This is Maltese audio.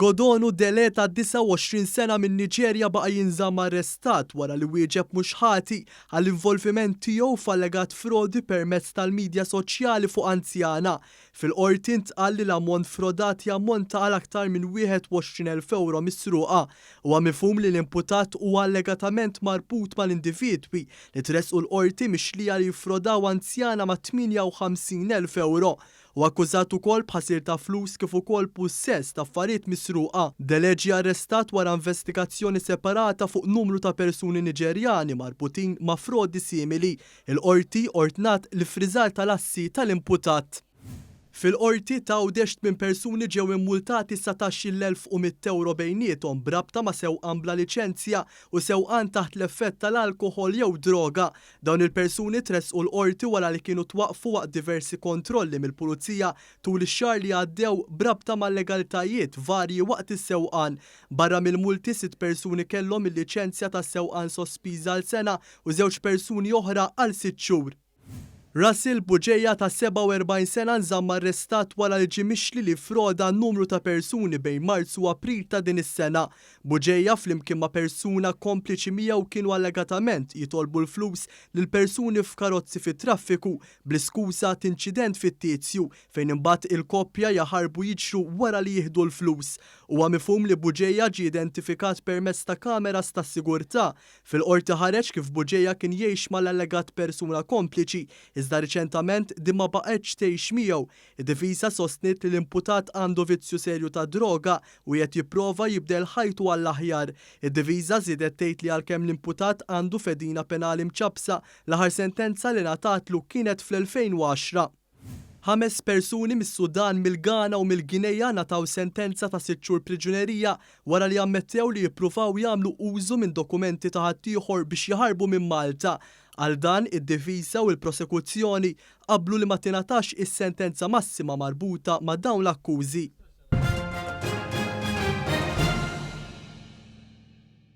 Godonu Dele ta' 29 sena min-Niġerja baqa' jinżamm arrestat wara li wieġeb mhux ħati għall-involviment tiegħu f'allegat frodi permezz tal-midja soċjali fuq anzjana. Fil-Qorti ntqal li l-ammont frodat jammonta għal aktar minn 21,000 ewro misruqa. Huwa mifhum li l-imputat huwa allegatament marbut mal-individwi li tressqu l-Qorti mixlija li ffrodaw anzjana ma' 58,000 ewro. Huwa akkużat ukoll b'ħasil ta' flus kif ukoll pussess ta' affarijiet misruqa. Dele ġie arrestat wara investigazzjoni separata fuq numru ta' persuni Niġerjani marbutin ma' frodi simili. Il-Qorti ordnat l-iffriżar tal-assi tal-imputat. Fil-Qorti t'Għawdex tminn persuni ġew immultati 19,100 ewro bejniethom b'rabta ma' sewqan bla liċenzja u sewqan taħt l-effett tal-alkoħol jew droga. Dawn il-persuni tressqu l-Qorti wara li kienu twaqqfu waqt diversi kontrolli mill-Pulizija tul ix-xahar li għaddew b'rabta ma' llegalitajiet varji waqt is-sewqan. Barra mill-multi, sitt persuni kellhom il-liċenzja tas-sewqan sospiża għal sena u żewġ persuni oħra għal sitt xhur. Russell Bugeja ta' 47 sena nżamm arrestat wara li ġie mixli li ffroda numru ta' persuni bejn Marzu u April ta' din is-sena. Bugeja flimkien ma' persuna kompliċi miegħu kienu allegatament jitolbu l-flus lil persuni f'karozzi fit-traffiku bl-iskuża t'inċident fittizju fejn imbagħad il-koppja jaħarbu jiġru wara li jieħdu l-flus. Huwa mifhum li Bugeja ġie identifikat permezz ta' kameras tas-sigurtà Fil-Qorti ħareġ kif Bugeja kien jgħix mal-allegat persuna kompliċi, iżda riċentament din ma baqgħetx tgħix miegħu. Id-difiża sostniet li l-imputat għandu vizzju serju ta' droga u qiegħed jipprova jibdel ħajtu għall-aħjar. Id-difiża żiedet tgħid li għalkemm l-imputat għandu fedina penali mċappsa, l-aħħar sentenza li ngħatatlu kienet fl-2010. Ħames persuni mis-Sudan, mill-Ghana u mill-Guinea ngħataw sentenza ta' sitt xhur priġunerija wara li ammettew li jippruvaw jagħmlu użu minn dokumenti ta' ħaddieħor biex jaħarbu minn Malta. Għal dan, id-difiża u l-prosekuzzjoni qablu li ma tingħatax is-sentenza massima marbuta ma' dawn l-akkużi.